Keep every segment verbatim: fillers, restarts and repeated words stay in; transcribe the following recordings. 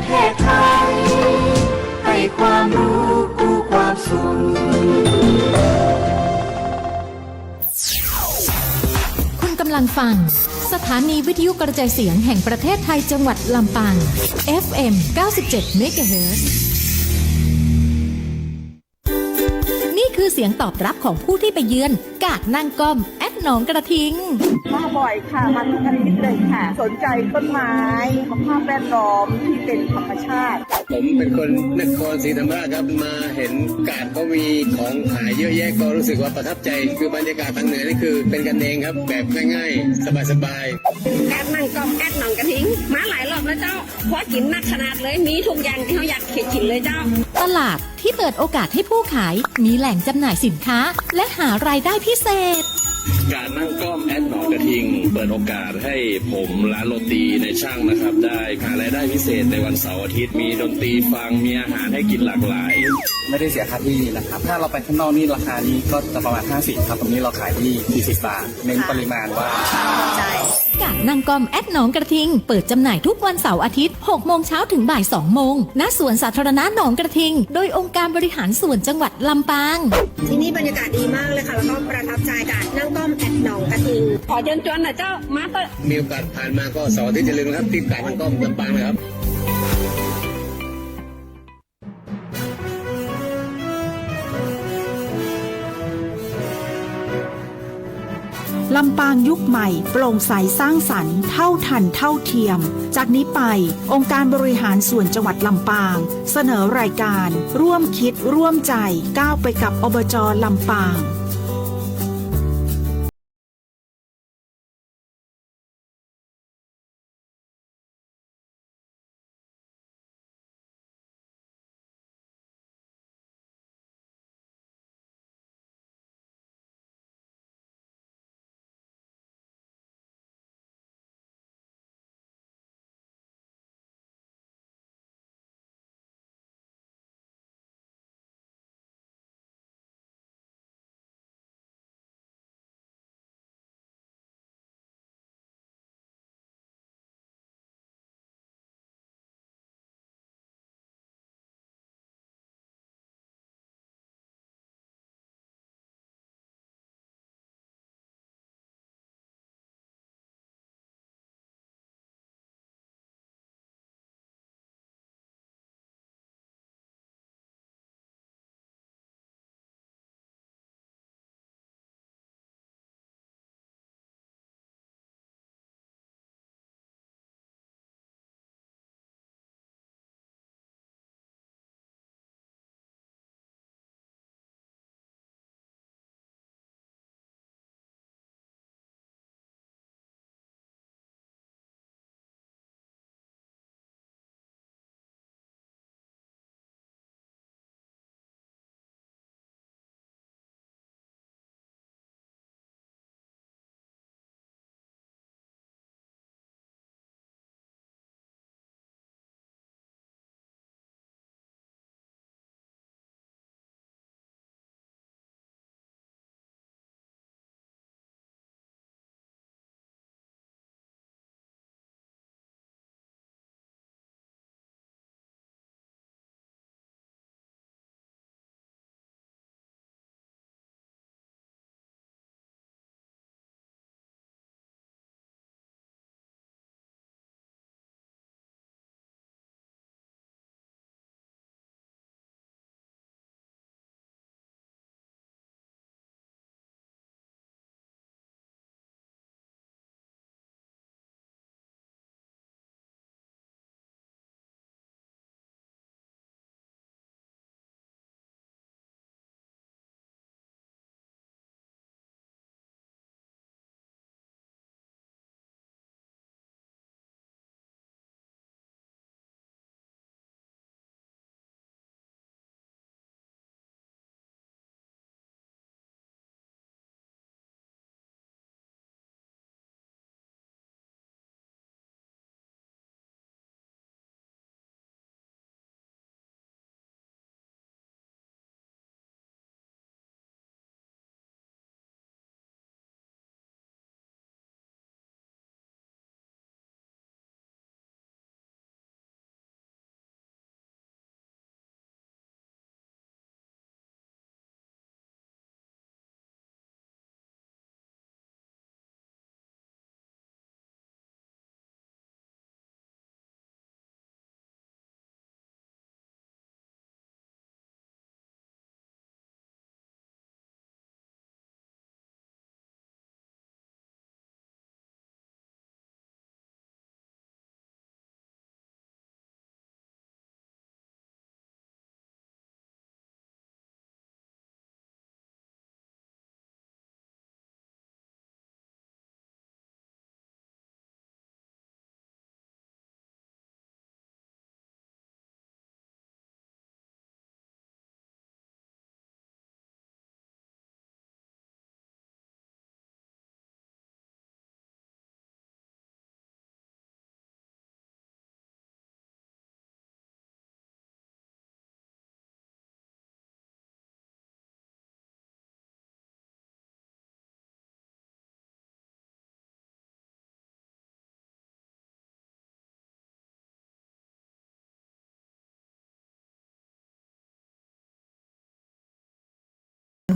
เทศไทย ให้ความรู้คู่ความสุข คุณกำลังฟัง สถานีวิทยุกระจายเสียงแห่งประเทศไทยจังหวัดลำปาง เอฟเอ็ม เก้าสิบเจ็ด เมกะเฮิรตซ์ นี่คือเสียงตอบรับของผู้ที่ไปเยือน กาดนั่งก้อม แอดหนองกระทิง มาบ่อยค่ะ มาทุกอาทิตย์เลยค่ะ สนใจต้นไม้ สภาพแวดล้อมที่เป็นธรรมชาติ ผมเป็นคนนครศรีธรรมราชครับ มาเห็นกาดเขามีของขายเยอะแยะ ก็รู้สึกว่าประทับใจ คือบรรยากาศทางเหนือนี่คือเป็นกันเองครับ แบบง่ายๆ สบายๆ กาดนั่งก้อม แอดหนองกระทิง มาหลายรอบแล้วเจ้า เพราะกิ๋นนักขนาดเลย มีทุกอย่างตี้เฮาอยากกิ๋นเลยเจ้า ตลาดที่เปิดโอกาสให้ผู้ขาย มีแหล่งจำหน่ายสินค้า และหารายได้พิเศษ กาดนั่งก้อม แอดหนองกระทิง เปิดโอกาสให้ผมร้านโรตีนายช่างนะครับ ได้หารายได้พิเศษในวันเสาร์อาทิตย์ มีดนตรีฟัง มีอาหารให้กิ๋นหลากหลาย ไม่ได้เสียค่าที่นะครับ ถ้าเราไปข้างนอกนี่ราคานี้ก็จะประมาณห้าสิบครับ ตรงนี้เราขายที่สี่สิบบาท เน้นปริมาณว่า กาดนั่งก้อม แอดหนองกระทิง เปิดจำหน่ายทุกวันเสาร์อาทิตย์ หกโมงเช้าถึงบ่ายสองโมง ณ สวนสาธารณะหนองกระทิง โดยองค์การบริหารส่วนจังหวัดลำปาง ที่นี่บรรยากาศดีมากเลยค่ะ แล้วก็ประทับใจกาดนั่งก้อม แอดหนองกระทิง ขอเชิญชวนหน่อยเจ้า มาเถอะ มีโอกาสผ่านมาก็เสาร์อาทิตย์อย่าลืมนะครับ ที่กาดนั่งก้อมลำปางนะครับ ลำปางยุคใหม่ โปร่งใสสร้างสรรค์ เท่าทันเท่าเทียม จากนี้ไป องค์การบริหารส่วนจังหวัดลำปาง เสนอรายการ ร่วมคิดร่วมใจ ก้าวไปกับ อบจ. ลำปาง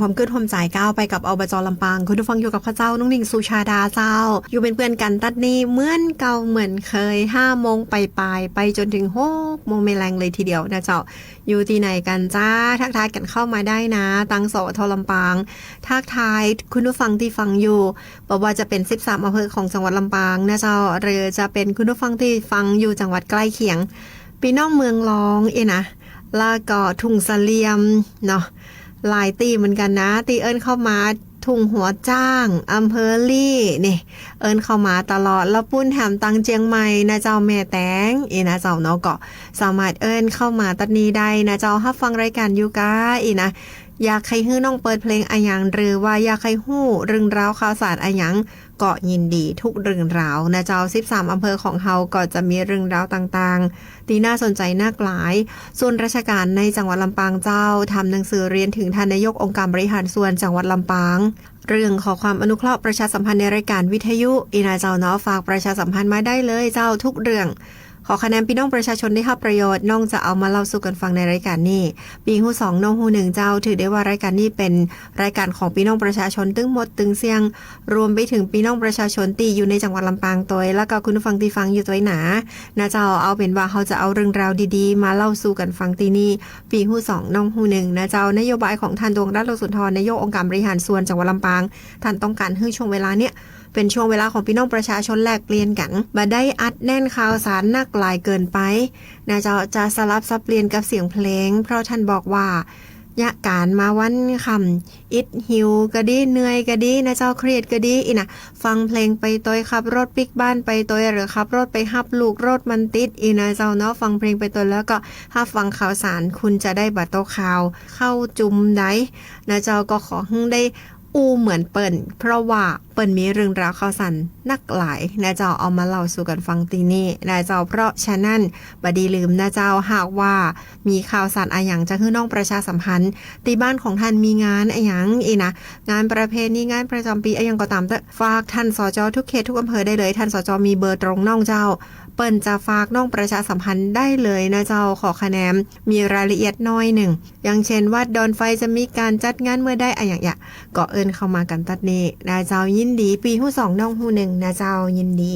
ฮ่วมกึ๊ดฮ่วมใจ๋ก้าวไปกับ อบจ.ลำปาง คุณผู้ฟังอยู่กับข้าเจ้า น้องหนิง สุชาดาเจ้า อยู่เป๋นเปื้อนกั๋นตั๊ดนี้เหมือนเก่าเหมือนเคย ห้าโมงป๋ายๆ ไปจ๋นเถิง หกโมงแลงเลยทีเดียวนะเจ้า อยู่ตี้ไหนกั๋นจ๊ะ ทักทายกั๋นเข้ามาได้นะ ตาง สวท.ลำปาง ทักทายคุณผู้ฟังตี้ฟังอยู่ บ่ว่าจะเป๋น สิบสาม อำเภอของจังหวัดลำปางนะเจ้า หรือจะเป๋นคุณผู้ฟังตี้ฟังอยู่จังหวัดใก้เคียง ปี้น้องเมืองลองอี้นะ แล้วก็ทุ่งเสลี่ยมเนาะ หลายตี้เหมือนกั๋นนะ ตี้เอิ้นเข้ามา ทุ่งหัวจ๊าง อำเภอลี้ นี่ เอิ้นเข้ามาตลอด แล้วปู๊นแหมตางเจียงใหม่นะเจ้า แม่แตง อี้นะเจ้าเนาะ ก็สามารถเอิ้นเข้ามาตั๊ดนี้ได้นะเจ้า ฮับฟังรายก๋านอยู่ก้า อี้นะ อยากใค่หื้อน้องเปิดเพลงอะหยัง หรือว่าอยากใค่ฮู้เรื่องราวข่าวสารอะหยัง ก็ยินดีทุกเรื่องราวนะเจ้า สิบสาม อำเภอของเฮาก็จะมีเรื่องราวต่างๆ ตี้น่าสนใจ๋นักหลาย ส่วนราชก๋านในจังหวัดลำปางเจ้า ทำหนังสือเรียนเถิงท่านนายกองค์การบริหารส่วนจังหวัดลำปาง เรื่องขอความอนุเคราะห์ประชาสัมพันธ์ในรายก๋านวิทยุ อี้นะเจ้าเนาะ ฝากประชาสัมพันธ์มาได้เลยเจ้า ทุกเรื่อง ขอคะแนนปี้น้องประชาชนได้ฮับประโยชน์ น้องจะเอามาเล่าสู่กั๋นฟังในรายก๋านนี้ ปี้ฮู้สองน้องฮู้นึ่งเจ้า ถือได้ว่ารายก๋านนี้เป๋นรายก๋านของปี้น้องประชาชนตึงหมดตึงเสี้ยง รวมไปเถิงปี้น้องประชาชนตี้อยู่ในจังหวัดลำปางตวย แล้วก็คุณผู้ฟังตี้ฟังอยู่ตวยหนา นะเจ้า เอาเป๋นว่าเฮาจะเอาเรื่องราวดีๆ มาเล่าสู่กั๋นฟังตี้นี่ ปี้ฮู้สองน้องฮู้นึ่งนะเจ้า นโยบายของท่านตวงรัตน์ โลสุนทร นายกองค์การบริหารส่วนจังหวัดลำปาง ท่านต้องก๋านหื้อช่วงเวลาเนี้ย เป๋นช่วงเวลาของปี้น้องประชาชนแลกเปลี่ยนกั๋น บ่ได้อัดแน่นข่าวสารนักหลายเกินไปนะเจ้า จะสลับสับเปลี่ยนกับเสียงเพลง เพราะท่านบอกว่า เยียะก๋านมาวันค่ำ อิดหิวก็ดี เหนื่อยก็ดีนะเจ้า เครียดก็ดี อี้นะ ฟังเพลงไปตวย ขับรถปิ๊กบ้านไปตวย หรือขับรถไปฮับลูก รถมันติด อี้นะเจ้าเนาะ ฟังเพลงไปตวย แล้วก็ฮับฟังข่าวสาร คุณจะได้บ่ตกข่าว เข้าจุมใดนะเจ้า ก็ขอหื้อได้อู้เหมือนเปิ้น เพราะว่าเปิ้นมีเรื่องราวข่าวสารนักหลายนะเจ้า เอามาเล่าสู่กั๋นฟังตี้นี่นะเจ้า เพราะฉะนั้น บ่ดีลืมนะเจ้า หากว่ามีข่าวสารอะหยังจะหื้อน้องประชาสัมพันธ์ ตี้บ้านของท่านมีงานอะหยังอี้นะ งานประเพณี งานประจ๋ำปี๋อะหยังก็ต๋ามเต๊อะ ฝากท่าน สจ. ทุกเขตทุกอำเภอได้เลย ท่าน สจ. มีเบอร์ตรงน้องเจ้า เปิ้นจะฝากน้องประชาสัมพันธ์ได้เลยนะเจ้า ขอคะแนน มีรายละเอียดหน้อยนึ่ง อย่างเช่น วัดดอนไฟจะมีก๋านจัดงานเมื่อใดอะหยังเยียะ ก็เอิ้นเข้ามากั๋นตั๊ดนี้นะเจ้า ยินดี ปี้ฮู้สองน้องฮู้นึ่งนะเจ้า ยินดี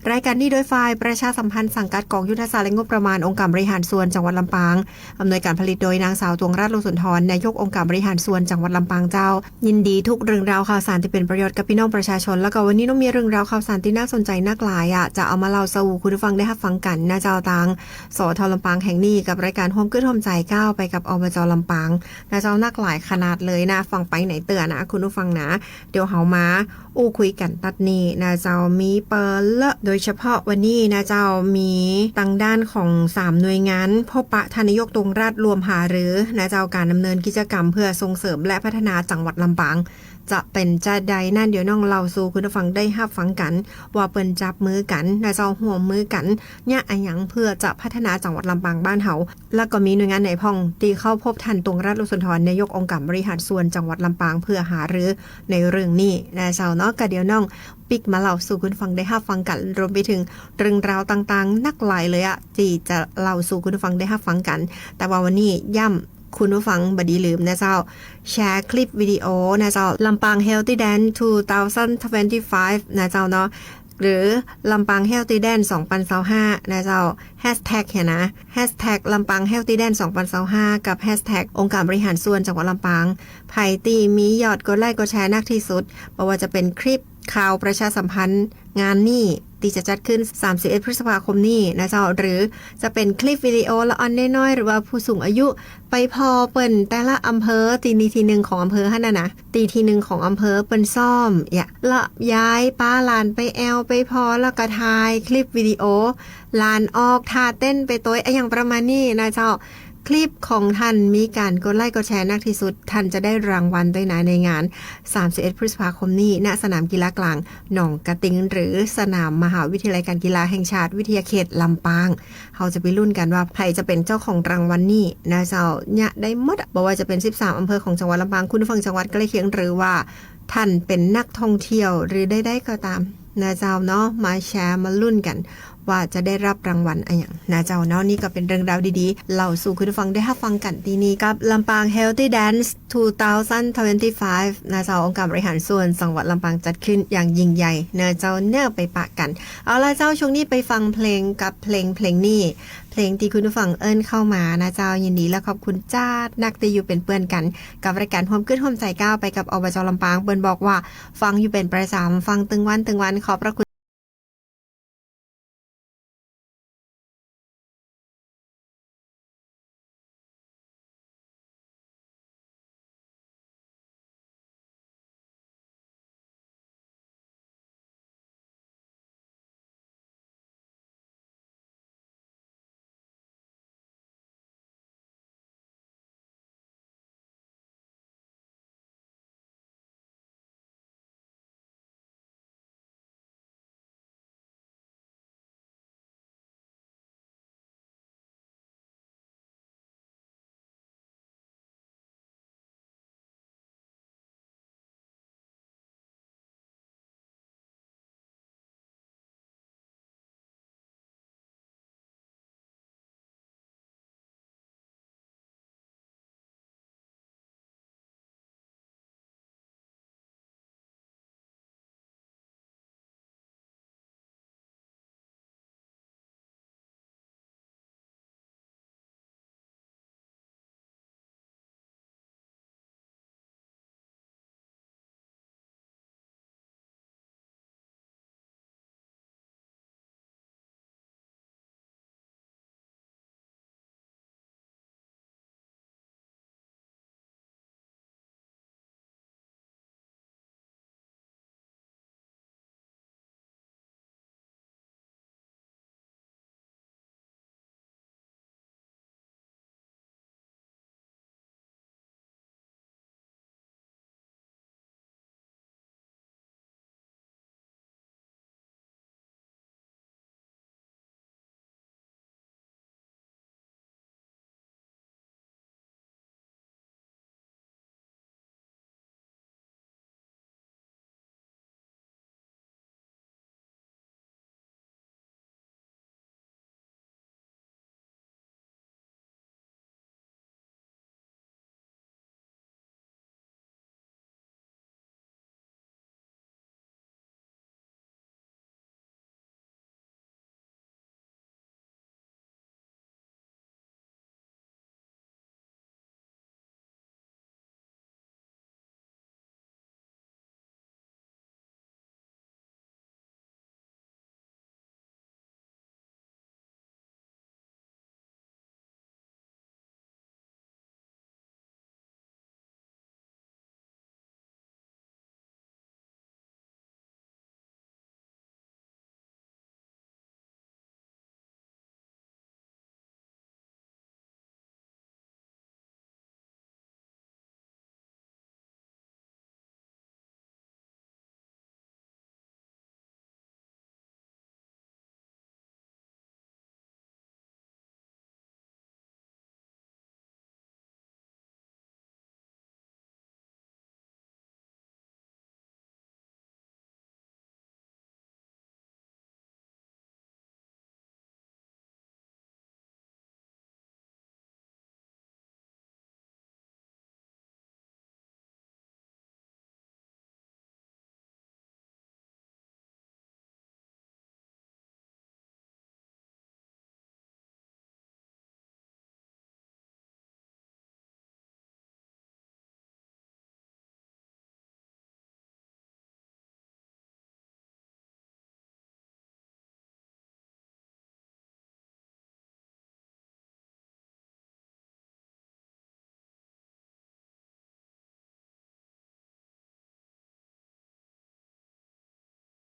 รายก๋านนี้โดยฝ่ายประชาสัมพันธ์สังกัดกองยุทธศาสตร์และงบประมาณองค์การบริหารส่วนจังหวัดลำปาง อำนวยการผลิตโดยนางสาวตวงรัตน์ โลสุนทร นายกองค์การบริหารส่วนจังหวัดลำปางเจ้า ยินดีทุกเรื่องราวข่าวสารตี้เป๋นประโยชน์กับปี้น้องประชาชน แล้วก็วันนี้น้องมีเรื่องราวข่าวสารตี้น่าสนใจ๋นักหลายอะ จะเอามาเล่าสู่คุณผู้ฟังได้ฮับฟังกั๋นนะเจ้า ตาง สวท.ลำปางแห่งนี้ กับรายก๋านฮ่วมกึ๊ดฮ่วมใจ๋ก้าวไปกับ อบจ.ลำปาง นะเจ้า นักหลายขนาดเลยนะ ฟังไปไหนเตื้อนะ คุณผู้ฟังนะ เดี๋ยวเฮามาอู้คุยกั๋นตั๊ดนี้นะเจ้า มีเปิ้นละ โดยเฉพาะวันนี้นะเจ้า มีตางด้านของสามหน่วยงาน พบปะท่านนายกตวงรัตน์ รวมหารือนะเจ้า ก๋านดำเนินกิจกรรมเพื่อส่งเสริมและพัฒนาจังหวัดลำปาง จะเป๋นจาใดนั้น เดี๋ยวน้องเล่าสู่คุณผู้ฟังได้ฮับฟังกั๋น ว่าเปิ้นจับมือกั๋นนะเจ้า ฮ่วมมือกั๋น เยียะอะหยังเพื่อจะพัฒนาจังหวัดลำปางบ้านเฮา แล้วก็มีหน่วยงานไหนพ่องตี้เข้าพบท่านตวงรัตน์ โลสุนทร นายกองค์การบริหารส่วนจังหวัดลำปาง เพื่อหารือในเรื่องนี้นะเจ้าเนาะ ก็เดี๋ยวน้องปิ๊กมาเล่าสู่คุณผู้ฟังได้ฮับฟังกั๋น รวมไปเถิงเรื่องราวต่างๆ นักหลายเลยอะ ตี้จะเล่าสู่คุณผู้ฟังได้ฮับฟังกั๋น แต่ว่าวันนี้ย้ำคุณผู้ฟังบ่ดีลืมนะเจ้า แชร์คลิปวิดีโอนะเจ้า Lampang Healthy Dance สองพันยี่สิบห้า นะเจ้าเนาะ หรือ Lampang Healthy Dance สองพันยี่สิบห้า นะเจ้า แฮชแท็กเหียนะ แฮชแท็ก Lampang Healthy Dance สองพันยี่สิบห้า กับ แฮชแท็ก องค์การบริหารส่วนจังหวัดลำปาง ใผตี้มียอดกดไลก์กดแชร์นักตี้สุด บ่ว่าจะเป๋นคลิปข่าวประชาสัมพันธ์งานนี้ ตี้จะจัดขึ้น สามสิบเอ็ด พฤษภาคมนี้นะเจ้า หรือจะเป๋นคลิปวิดีโอละอ่อนน้อยๆ หรือว่าผู้สูงอายุ ไปผ่อเปิ้นแต่ละอำเภอ ตี้นี่ตี้นึ่งของอำเภอหั้นน่ะนะ ตี้ตี้นึ่งของอำเภอเปิ้นซ้อม เยียะ ละยายปาหลานไปแอ่วไปผ่อ แล้วก็ถ่ายคลิปวิดีโอ หลานออกท่าเต้นไปตวย อะหยังประมาณนี้นะเจ้า คลิปของท่านมีก๋านกดไลก์กดแชร์นักตี้สุด ท่านจะได้รางวัลตวยนะ ในงาน สามสิบเอ็ด พฤษภาคมนี้ ณ สนามกีฬากลางหนองกะติง หรือสนามมหาวิทยาลัยการกีฬาแห่งชาติวิทยาเขตลำปาง เฮาจะไปลุ้นกั๋นว่าใผจะเป๋นเจ้าของรางวัลนี้นะเจ้า เยียะได้หมดอะ บ่ว่าจะเป๋น สิบสาม อำเภอของจังหวัดลำปาง คุณผู้ฟังจังหวัดใก้เคียง หรือว่าท่านเป๋นนักท่องเที่ยวหรือใดๆ ก็ต๋าม นะเจ้าเนาะ มาแชร์มาลุ้นกั๋น ว่าจะได้ฮับรางวัลอะหยังนะเจ้าเนาะ นี่ก็เป๋นเรื่องราวดีๆ เล่าสู่คุณผู้ฟังได้ฮับฟังกั๋นตี้นี่กับลำปาง Healthy Dance สองพันยี่สิบห้า นะเจ้า องค์การบริหารส่วนจังหวัดลำปางจัดขึ้นอย่างยิ่งใหญ่นะเจ้า เน่อไปปะกั๋น เอาละเจ้า ช่วงนี้ไปฟังเพลงกับเพลงเพลงนี้ เพลงตี้คุณผู้ฟังเอิ้นเข้ามานะเจ้า ยินดีและขอบคุณจ๊าดนักตี้อยู่เป๋นเปื้อนกั๋น กับรายก๋านฮ่วมกึ๊ดฮ่วมใจ๋ก้าวไปกับ อบจ. ลำปาง เปิ้นบอกว่าฟังอยู่เป๋นประจ๋ำ ฟังตึงวันตึงวัน ขอบพระคุณ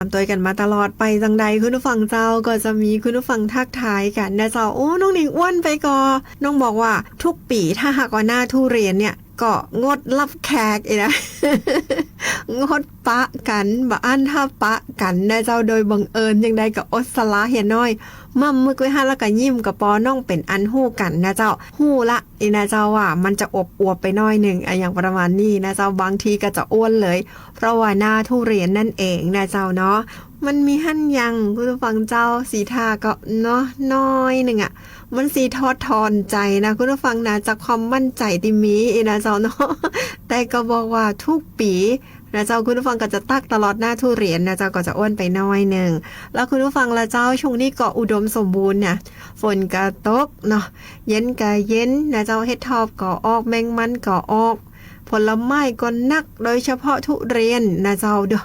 ต๋ามตวยกั๋นมาตลอด ไปจังใดคุณผู้ฟังเจ้า ก็จะมีคุณผู้ฟังทักทายกั๋นนะเจ้า โอ้ น้องหนิงอ้วนไปก่อ น้องบอกว่าทุกปี๋ถ้าหากว่าหน้าทุเรียนเนี่ย ก็งดฮับแขกเองนะ งดปะกั๋น บ่อั้นถ้าปะกั๋นนะเจ้า โดยบังเอิญจังใดก็อดสะละเหียน้อย ม่ำมึกไว้หั้นแล้วก็ยิ้มก็ปอ น้องเป๋นอันฮู้กั๋นนะเจ้า ฮู้ละ เองนะเจ้า ว่ามันจะอวบๆ ไปหน้อยนึ่ง อะหยังประมาณนี้นะเจ้า บางทีก็จะอ้วนเลย เพราะว่าหน้าทุเรียนนั่นเองนะเจ้าเนาะ มันมีหั้นยัง คุณผู้ฟังเจ้า สีท่าก็เนาะ น้อยนึ่งอะ มันสีถอดถอนใจ๋นะ คุณผู้ฟังนะ จากความมั่นใจ๋ตี้มีอี้นะเจ้าเนาะ แต่ก็บอกว่ากู้ปี๋นะเจ้า คุณผู้ฟังก็จะตั๊กตลอดหน้าทุเรียนนะเจ้า ก็จะอ้วนไปน้อยนึ่ง แล้วคุณผู้ฟังล่ะเจ้า ช่วงนี้ก็อุดมสมบูรณ์นะ ฝนก็ตกเนาะ เย็นก็เย็นนะเจ้า เห็ดถอบก็ออก แมงมันก็ออก ผลไม้ก็นัก โดยเฉพาะทุเรียนนะเจ้า เด้อ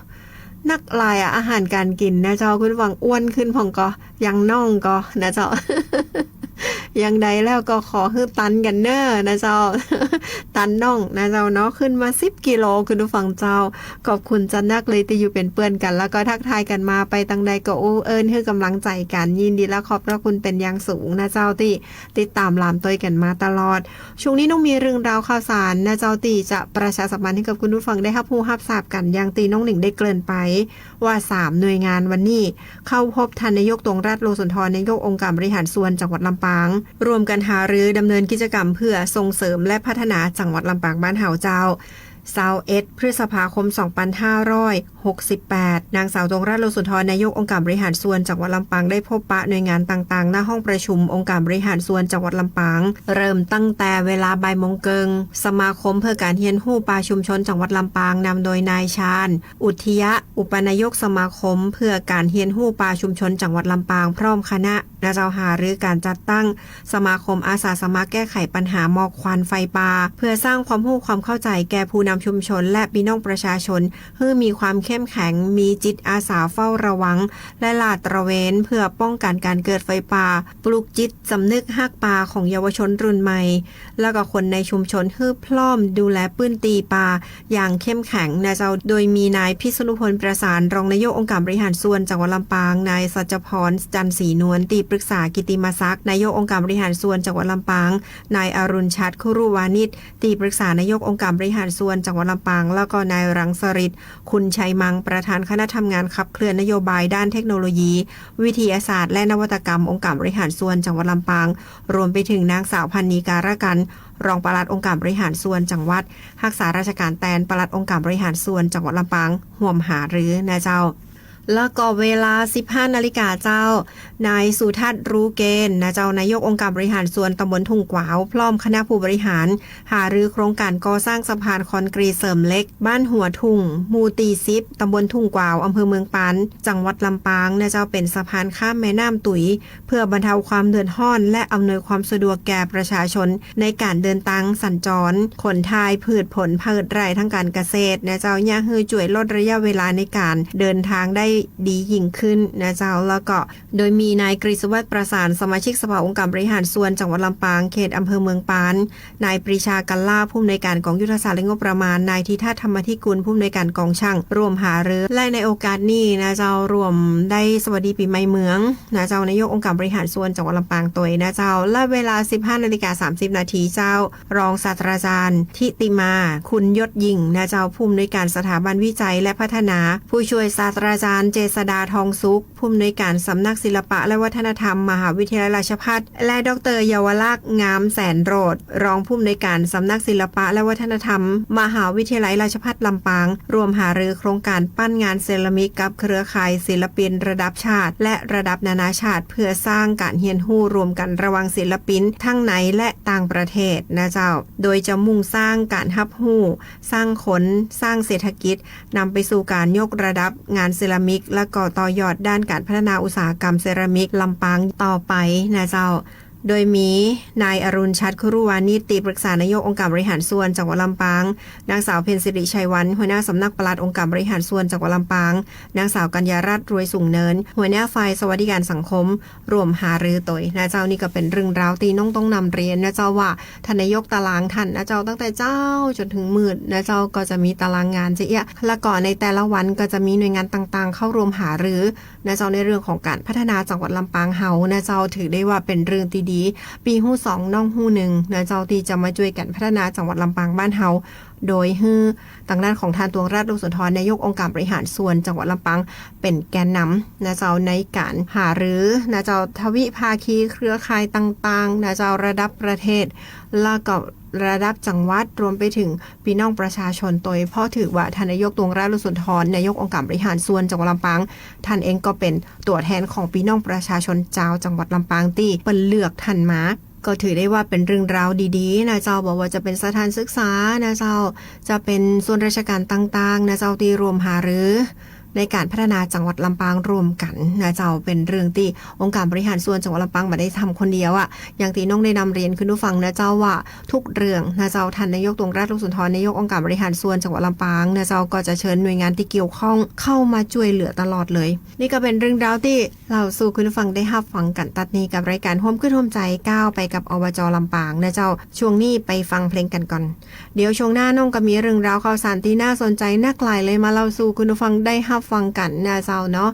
นักหลายอะ อาหารก๋านกิ๋นนะเจ้า คุณผู้ฟัง อ้วนขึ้นพ่องก่อ ยังน้องก่อนะเจ้า อย่างใดแล้วก็ขอหื้อตันกั๋นเน่อนะเจ้า ตันน้องนะเจ้าเนาะ ขึ้นมาสิบกิโล คุณผู้ฟังเจ้า ขอบคุณจะนักเลยตี้อยู่เป๋นเปื้อนกั๋น แล้วก็ทักทายกั๋นมา ไปตางใดก็อู้เอิ้นหื้อก๋ำลังใจ๋กั๋น ยินดีและขอบพระคุณเป๋นอย่างสูงนะเจ้า ตี้ติดต๋ามหลามตวยกั๋นมาตลอด ช่วงนี้น้องมีเรื่องราวข่าวสารนะเจ้า ตี้จะประชาสัมพันธ์หื้อกับคุณผู้ฟังได้ฮับฮู้ฮับทราบกั๋น อย่างตี้น้องหนิงได้เกริ่นไป ว่าสามหน่วยงานวันนี้เข้าพบท่านนายก ตวงรัฐ โลสุนทร นายกองค์การบริหารส่วนจังหวัดลำปาง ร่วมกั๋นหารือดำเนินกิจกรรมเพื่อส่งเสริมและพัฒนาจังหวัดลำปางบ้านเฮาเจ้า ซาวเอ็ด พฤษภาคม สองปันห้าร้อยหกสิบแปด นางสาว ตวงรัฐ โลสุนทร นายกองค์การบริหารส่วนจังหวัดลำปาง ได้พบปะหน่วยงานต่างๆ ณ ห้องประชุมองค์การบริหารส่วนจังหวัดลำปาง เริ่มตั้งแต่เวลาบ่ายโมงเกิง สมาคมเพื่อก๋านเฮียนฮู้ป่าชุมชนจังหวัดลำปาง นำโดยนายชาญ อุทยะ อุปนายกสมาคมเพื่อก๋านเฮียนฮู้ป่าชุมชนจังหวัดลำปาง พร้อมคณะนะเจ้า หารือก๋านจัดตั้งสมาคมอาสาสมัครแก้ไขปัญหาหมอกควันไฟป่า เพื่อสร้างความฮู้ความเข้าใจ๋แก่ผู้นำชุมชนและปี้น้องประชาชน หื้อมีความเข้มแข็ง มีจิตอาสาเฝ้าระวัง และลาดตระเวน เพื่อป้องกั๋นก๋านเกิดไฟป่า ปลุกจิตสำนึกฮักป่าของเยาวชนรุ่นใหม่ แล้วก็คนในชุมชนหื้อพร้อมดูแลพื้นตี้ป่าอย่างเข้มแข็งนะเจ้า โดยมีนายพิษณุพล ประสาน รองนายกองค์การบริหารส่วนจังหวัดลำปาง นายสัจพร จันทร์ศรีนวล ตี้ปรึกษากิตติมศักดิ์นายกองค์การบริหารส่วนจังหวัดลำปาง นายอรุณชัด คุรุวานิช ตี้ปรึกษานายกองค์การบริหารส่วนจังหวัดลำปาง แล้วก็นายรังสฤทธิ์ คุณชัยมัง ประธานคณะทำงานขับเคลื่อนนโยบายด้านเทคโนโลยี วิทยาศาสตร์ และนวัตกรรมองค์การบริหารส่วนจังหวัดลำปาง รวมไปถึงนางสาว พันนี การกัน รองปลัดองค์การบริหารส่วนจังหวัด ฮักษาราชก๋านแตนปลัดองค์การบริหารส่วนจังหวัดลำปาง ฮ่วมหารือนะเจ้า แล้วก็เวลา สิบห้านาฬิกาเจ้า นายสุทัศน์ รู้เกณฑ์นะเจ้า นายกองค์การบริหารส่วนตำบลทุ่งกวาว พร้อมคณะผู้บริหาร หารือโครงก๋านก่อสร้างสะพานคอนกรีตเสริมเหล็ก บ้านหัวทุ่ง หมู่ตี้สิบ ตำบลทุ่งกวาว อำเภอเมืองปาน จังหวัดลำปางนะเจ้า เป๋นสะพานข้ามแม่น้ำตุ๋ย เพื่อบรรเทาความเดือดฮ้อน และอำนวยความสะดวกแก่ประชาชนในก๋านเดินตางสัญจร ขนถ่ายพืชผลผลิตไร่ทางก๋านเกษตรนะเจ้า เยียะหื้อจ้วยลดระยะเวลาในก๋านเดินตางได้ดียิ่งขึ้นนะเจ้า แล้วก็โดยมีนายกฤษวัฒน์ ประสาน สมาชิกสภาองค์การบริหารส่วนจังหวัดลำปาง เขตอำเภอเมืองปาน นายปรีชา กัลลา ผู้อำนวยการกองยุทธศาสตร์และงบประมาณ นายทิทัศน์ ธรรมธิกุล ผู้อำนวยการกองช่าง ร่วมหารือ และในโอกาสนี้นะเจ้า ร่วมได้สวัสดีปี๋ใหม่เมืองนะเจ้า นายกองค์การบริหารส่วนจังหวัดลำปางตวยนะเจ้า และเวลา สิบห้านาฬิกาสามสิบนาทีเจ้า รองศาสตราจารย์ ทิติมา คุณยศยิ่งนะเจ้า ผู้อำนวยการสถาบันวิจัยและพัฒนา ผู้ช่วยศาสตราจารย์ เจษฎา ทองสุข ผู้อำนวยการสำนักศิลปะและวัฒนธรรม มหาวิทยาลัยราชภัฏ และดอกเตอร์ เยาวลักษณ์ งามแสนโรจน์ รองผู้อำนวยการสำนักศิลปะและวัฒนธรรม มหาวิทยาลัยราชภัฏลำปาง ร่วมหารือโครงก๋านปั้นงานเซรามิกกับเครือข่ายศิลปินระดับชาติ และระดับนานาชาติ เพื่อสร้างก๋านเฮียนฮู้ร่วมกั๋นระหว่างศิลปินทั้งในและต่างประเทศนะเจ้า โดยจะมุ่งสร้างก๋านฮับฮู้ สร้างคน สร้างเศรษฐกิจ นำไปสู่ก๋านยกระดับงานเซรามิก และก็ต่อยอดด้านก๋านพัฒนาอุตสาหกรรมเซรามิกลำปางต่อไปนะเจ้า โดยมีนายอรุณชัด คุรุวานิช ตี้ปรึกษานายกองค์การบริหารส่วนจังหวัดลำปาง นางสาว เพ็ญศิริ ชัยวัน หัวหน้าสำนักปลัดองค์การบริหารส่วนจังหวัดลำปาง นางสาว กัญญารัตน์ รวยสูงเนิน หัวหน้าฝ่ายสวัสดิการสังคม ร่วมหารือตวยนะเจ้า นี่ก็เป๋นเรื่องราวตี้น้องต้องนำเรียนนะเจ้า ว่าท่านนายกตารางท่านนะเจ้า ตั้งแต่เจ๊าจ๋นถึงมืดนะเจ้า ก็จะมีตารางงานจะเอี้ยะ แล้วก็ในแต่ละวันก็จะมีหน่วยงานต่างๆ เข้าร่วมหารือนะเจ้า ในเรื่องของก๋านพัฒนาจังหวัดลำปางเฮานะเจ้า ถือได้ว่าเป๋นเรื่องตี้ดี ปี้ฮู้สองน้องฮู้นึ่งนะเจ้า ตี้จะมาจ้วยกั๋นพัฒนาจังหวัดลำปางบ้านเฮา โดยหื้อตางด้านของท่าน ตวงราช ลุงสุนทร นายกองค์การบริหารส่วนจังหวัดลำปาง เป๋นแกนนำนะเจ้า ในก๋านหารือนะเจ้า ทวิภาคีเครือข่ายต่างๆ นะเจ้า ระดับประเทศ แล้วก็ระดับจังหวัด รวมไปเถิงปี้น้องประชาชน โดยเฉพาะถือว่าท่านนายก ตวงราช ลุงสุนทร นายกองค์การบริหารส่วนจังหวัดลำปาง ท่านเองก็เป๋นตั๋วแทนของปี้น้องประชาชนจาวจังหวัดลำปางตี้เปิ้นเลือกท่านมา ก็ถือได้ว่าเป๋นเรื่องราวดีๆ นะเจ้า บ่ว่าจะเป๋นสถานศึกษานะเจ้า จะเป๋นส่วนราชการต่างๆ นะเจ้า ตี้ร่วมหารือในก๋านพัฒนาจังหวัดลำปางร่วมกั๋นนะเจ้า เป๋นเรื่องตี้องค์การบริหารส่วนจังหวัดลำปางบ่ได้ทำคนเดียวอะ อย่างตี้น้องได้นำเรียนคุณผู้ฟังนะเจ้าว่าทุกเรื่องนะเจ้า ท่านนายก ตวงราช ลุงสุนทร นายกองค์การบริหารส่วนจังหวัดลำปางนะเจ้า ก็จะเชิญหน่วยงานตี้เกี่ยวข้องเข้ามาจ้วยเหลือตลอดเลย นี่ก็เป๋นเรื่องราวตี้ เล่าสู่คุณผู้ฟังได้ฮับฟังกั๋นตั๊ดนี้กับรายก๋านฮ่วมกึ๊ดฮ่วมใจ๋ก้าวไปกับ อบจ ลำปางนะเจ้า ช่วงนี้ไปฟังเพลงกั๋นก่อน เดี๋ยวช่วงหน้าน้องก็มีเรื่องราวข่าวสารตี้น่าสนใจ๋นักหลายเลยมาเล่าสู่คุณผู้ฟังได้ฮับฟังกั๋นนะเจ้าเนาะ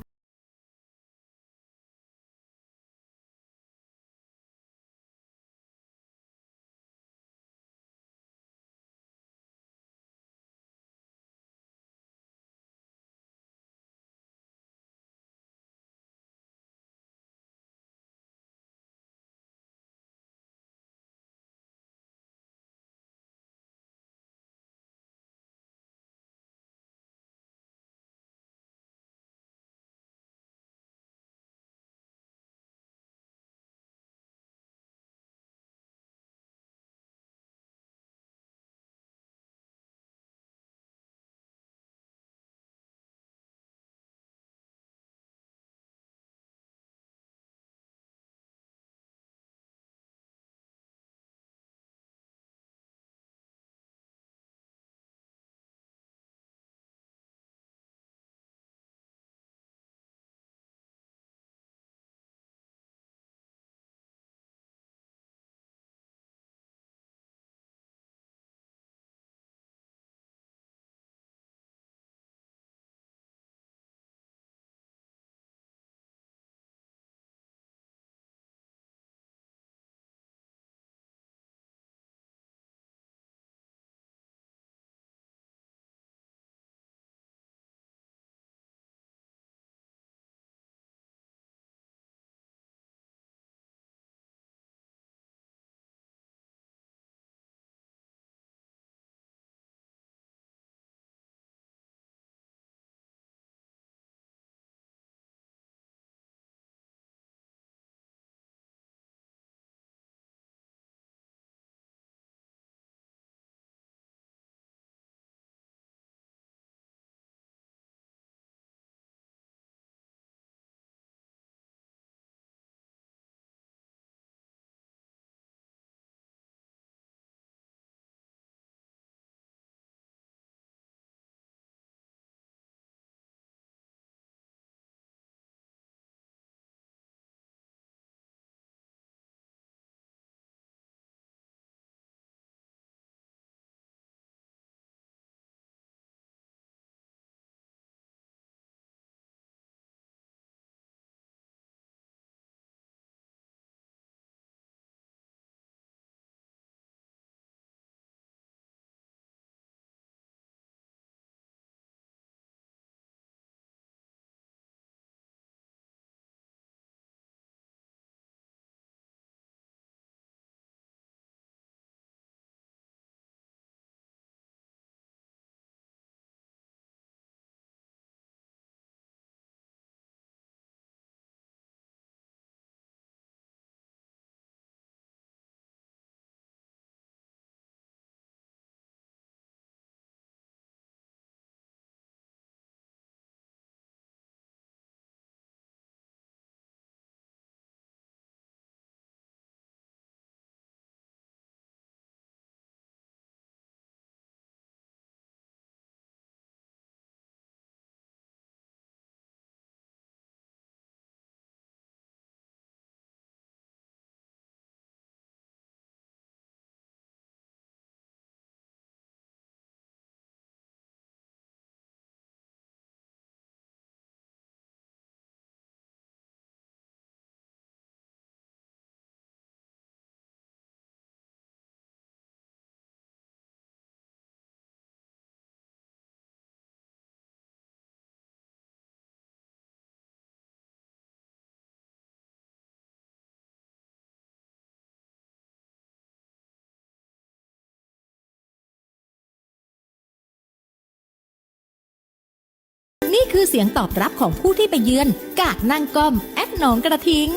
คือเสียงตอบรับของผู้ที่ไปเยือน กาดนั่งก้อม แอดหนองกระทิง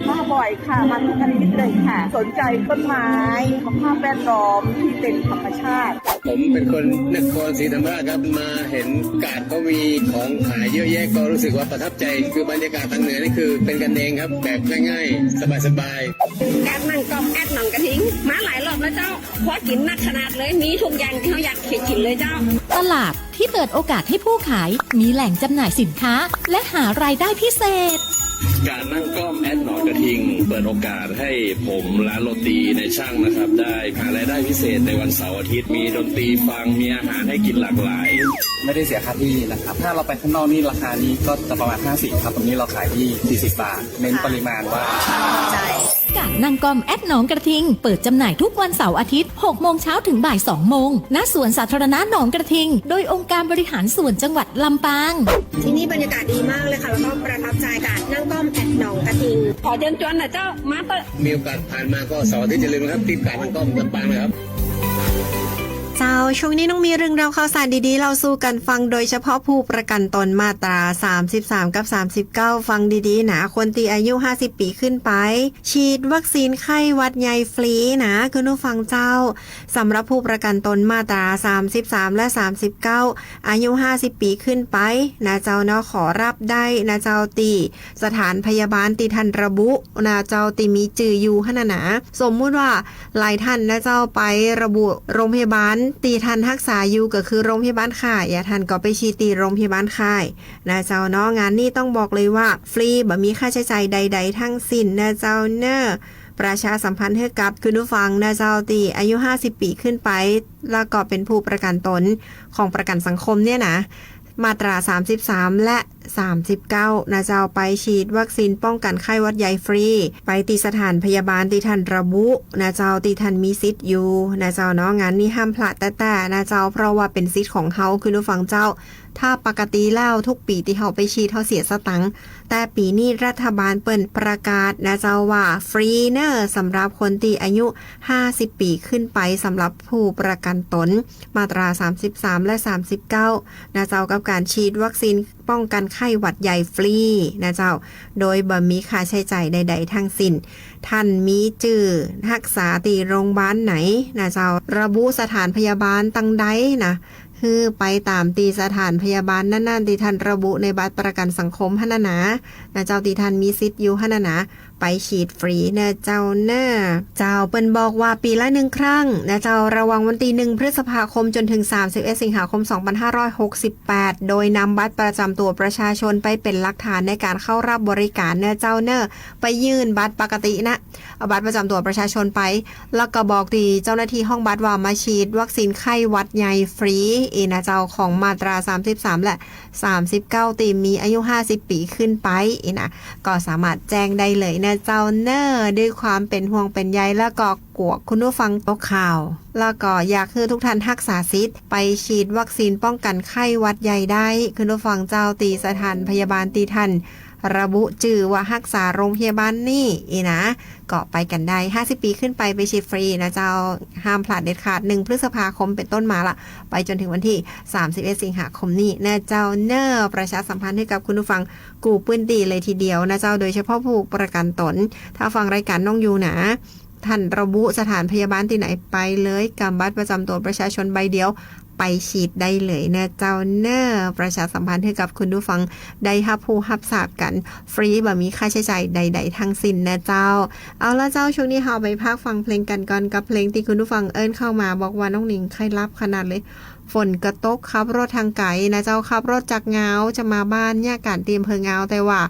มาบ่อยค่ะ มาทุกอาทิตย์เลยค่ะ สนใจต้นไม้ สภาพแวดล้อมที่เป็นธรรมชาติ ผมเป็นคนนครศรีธรรมราชครับ มาเห็นกาดเขามีของขายเยอะแยะ ก็รู้สึกว่าประทับใจ คือบรรยากาศทางเหนือนี่คือเป็นกันเองครับ แบบง่ายๆ สบายๆ กาดนั่งก้อม แอดหนองกระทิง มาหลายรอบแล้วเจ้า พอกิ๋นนักขนาดเลย มีทุกอย่างตี้เฮาอยากกิ๋นเลยเจ้า ตลาดที่เปิดโอกาสให้ผู้ขายมีแหล่งจำหน่ายสินค้า และหารายได้พิเศษ กาดนั่งก้อม แอดหนองกระทิง เปิดโอกาสให้ผมร้านโรตีนายช่างนะครับ ได้หารายได้พิเศษในวันเสาร์อาทิตย์ มีดนตรีฟัง มีอาหารให้กิ๋นหลากหลาย ไม่ได้เสียค่าที่นะครับ ถ้าเราไปข้างนอกนี่ราคานี้ก็จะประมาณห้าสิบครับ ตรงนี้เราขายที่สี่สิบบาท เน้นปริมาณว่า กาดนั่งก้อม แอดหนองกระทิง เปิดจำหน่ายทุกวันเสาร์อาทิตย์ หกโมงเช้าถึงบ่ายสองโมง ณ สวนสาธารณะหนองกระทิง โดยองค์การบริหารส่วนจังหวัดลำปาง ที่นี่บรรยากาศดีมากเลยค่ะ แล้วก็ประทับใจกาดนั่งก้อม แอดหนองกระทิง ขอเชิญชวนหน่อยเจ้า มาเต๊อะ มีโอกาสผ่านมาก็เสาร์อาทิตย์อย่าลืมนะครับ ที่กาดนั่งก้อมลำปางนะครับ เจ้า ช่วงนี้น้องมีเรื่องราวข่าวสารดีๆ เล่าสู่กั๋นฟัง โดยเฉพาะผู้ประกั๋นต๋นมาตราสามสิบสามกับสามสิบเก้า ฟังดีๆ นะ คนตี้อายุห้าสิบปี๋ขึ้นไป ฉีดวัคซีนไข้หวัดใหญ่ฟรีนะ คุณผู้ฟังเจ้า สำหรับผู้ประกั๋นต๋นมาตราสามสิบสามและสามสิบเก้า อายุห้าสิบปี๋ขึ้นไปนะเจ้าเนาะ ขอรับได้นะเจ้า ตี้สถานพยาบาลตี้ท่านระบุนะเจ้า ตี้มีจื้ออยู่หั้นน่ะนะ สมมุติว่าหลายท่านนะเจ้า ไประบุโรงพยาบาลตี้ท่านฮักษาอยู่ก็คือโรงพยาบาลข่าย อ่ะ ท่านก็ไปฉีดตี้โรงพยาบาลข่ายนะเจ้าเนาะ งานนี้ต้องบอกเลยว่าฟรี บ่มีค่าใจ๊จ่ายใดๆ ทั้งสิ้นนะเจ้าเนาะ ประชาสัมพันธ์หื้อกับคุณผู้ฟังนะเจ้า ตี้อายุห้าสิบปี๋ขึ้นไป แล้วก็เป๋นผู้ประกั๋นต๋นของประกั๋นสังคมเนี่ยนะ มาตราสามสิบสามและสามสิบเก้านะเจ้า ไปฉีดวัคซีนป้องกั๋นไข้หวัดใหญ่ฟรี ไปตี้สถานพยาบาลตี้ท่านระบุนะเจ้า ตี้ท่านมีสิทธิ์อยู่นะเจ้าเนาะ งานนี้ห้ามพลาดแต๊ๆ นะเจ้า เพราะว่าเป๋นสิทธิ์ของเฮาคุณผู้ฟังเจ้า ถ้าปกติแล้วทุกปี๋ตี้เฮาไปฉีดเฮาเสียสตังค์ แต่ปี๋นี้รัฐบาลเปิ้นประกาศนะเจ้า ว่าฟรีเน่อ สำหรับคนตี้อายุห้าสิบปี๋ขึ้นไป สำหรับผู้ประกั๋นต๋นมาตราสามสิบสามและสามสิบเก้านะเจ้า กับก๋านฉีดวัคซีนป้องกั๋นไข้หวัดใหญ่ฟรีนะเจ้า โดยบ่มีค่าใจ๊จ่ายใดๆ ทั้งสิ้น ท่านมีจื้อฮักษาตี้โรงพยาบาลไหนนะเจ้า ระบุสถานพยาบาลตังใดนะ หื้อไปต๋ามตี้สถานพยาบาลนั้นๆ ตี้ท่านระบุในบัตรประกั๋นสังคมหั้นน่ะนะ นะเจ้า ตี้ท่านมีสิทธิ์อยู่หั้นน่ะนะ ไปฉีดฟรีเน่อเจ้าเน่อ เจ้า เปิ้นบอกว่าปี๋ละหนึ่งครั้งนะเจ้า ระหว่างวันตี้หนึ่งพฤษภาคมจ๋นถึงสามสิบเอ็ดสิงหาคมสองพันห้าร้อยหกสิบแปด โดยนำบัตรประจ๋ำตั๋วประชาชนไปเป๋นหลักฐานในก๋านเข้ารับบริก๋านเน่อเจ้าเน่อ ไปยื่นบัตรปกตินะ เอาบัตรประจ๋ำตั๋วประชาชนไป แล้วก็บอกตี้เจ้าหน้าตี้ห้องบัตรว่ามาฉีดวัคซีนไข้หวัดใหญ่ฟรี อี้นะเจ้า ของมาตราสามสิบสามและสามสิบเก้า ตี้มีอายุห้าสิบปี๋ขึ้นไป อี้นะ ก็สามารถแจ้งได้เลยนะเจ้าเน่อ ด้วยความเป๋นห่วงเป๋นใย แล้วก็กั๋วคุณผู้ฟังตกข่าว แล้วก็อยากหื้อทุกท่านฮักษาสิทธิ์ไปฉีดวัคซีนป้องกั๋นไข้หวัดใหญ่ได้ คุณผู้ฟังเจ้า ตี้สถานพยาบาลตี้ท่าน ระบุจื้อว่าฮักษาโรงพยาบาลนี้ อี้นะ ก็ไปกั๋นได้ ห้าสิบปี๋ขึ้นไป ไปฉีดฟรีนะเจ้า ห้ามพลาดเด็ดขาด หนึ่งพฤษภาคมเป๋นต้นมาละ ไปจ๋นถึงวันตี้สามสิบเอ็ดสิงหาคมนี้นะเจ้าเน่อ ประชาสัมพันธ์หื้อกับคุณผู้ฟังกู้ปื้นตี้เลยทีเดียวนะเจ้า โดยเฉพาะผู้ประกั๋นต๋น ถ้าฟังรายก๋านน้องอยู่นะ ท่านระบุสถานพยาบาลตี้ไหนไปเลย กำบัตรประจ๋ำตั๋วประชาชนใบเดียว ไปฉีดได้เลยนะเจ้าเน่อ ประชาสัมพันธ์หื้อกับคุณผู้ฟังได้ฮับฮู้ฮับทราบกั๋น ฟรี บ่มีค่าใจ๊จ่ายใดๆ ทั้งสิ้นนะเจ้า เอาละเจ้า ช่วงนี้เฮาไปพักฟังเพลงกั๋นก่อน กับเพลงตี้คุณผู้ฟังเอิ้นเข้ามาบอกว่าน้องหนิงใค่หลับขนาดเลย ฝนก็ตก ขับรถทางไก๋นะเจ้า ขับรถจากงาวจะมาบ้านเนี่ย ก๋านตี้อำเภองาว แต่ว่า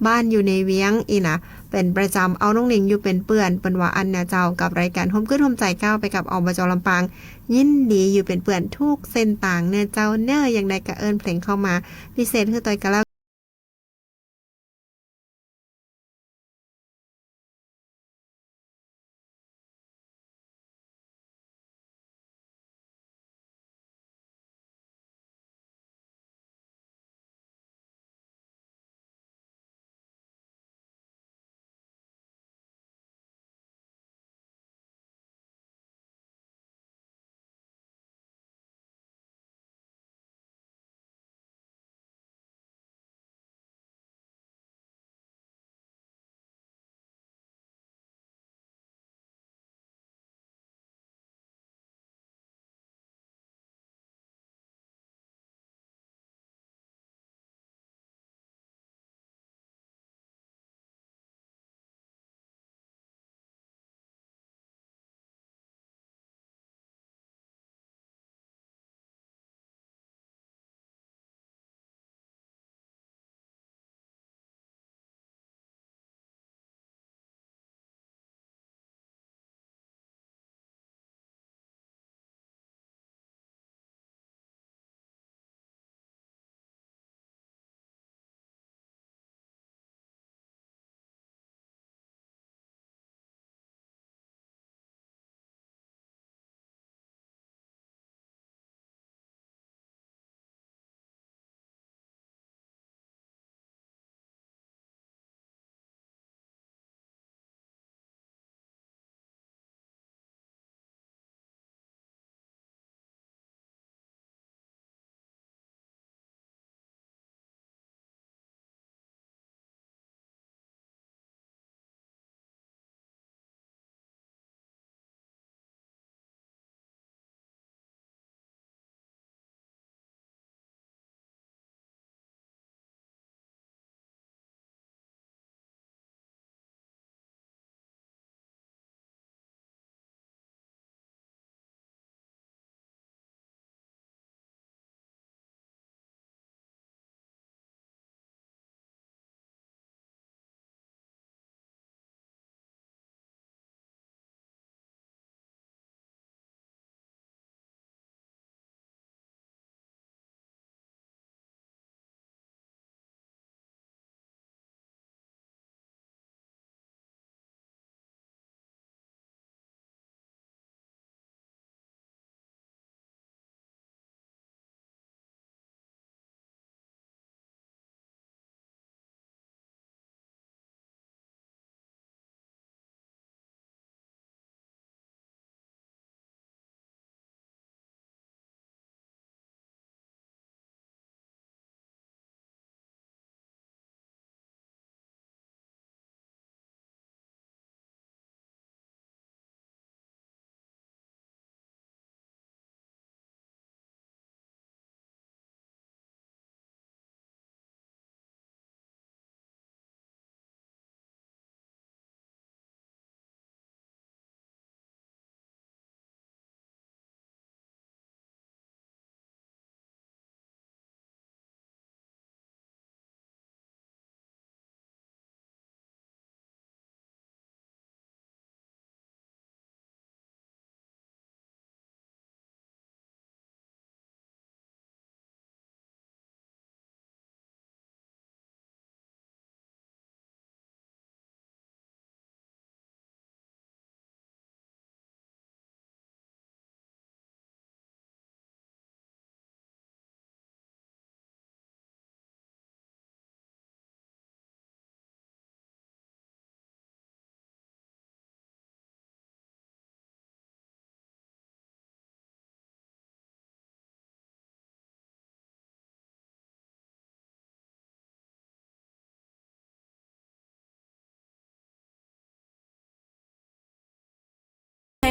บ้านอยู่ในเวียง อี้นะ เป๋นประจ๋ำ เอาน้องหนิงอยู่เป๋นเปื้อน เปิ้นว่าอั้นนะเจ้า กับรายก๋านฮ่วมกึ๊ดฮ่วมใจ๋ก้าวไปกับ อบจ ลำปาง ยินดีอยู่เป๋นเปื้อนทุกเส้นตางเน่อเจ้าเน่อ อย่างใดก็เอิ้นเพลงเข้ามา พิเศษหื้อตวยก็แล้ว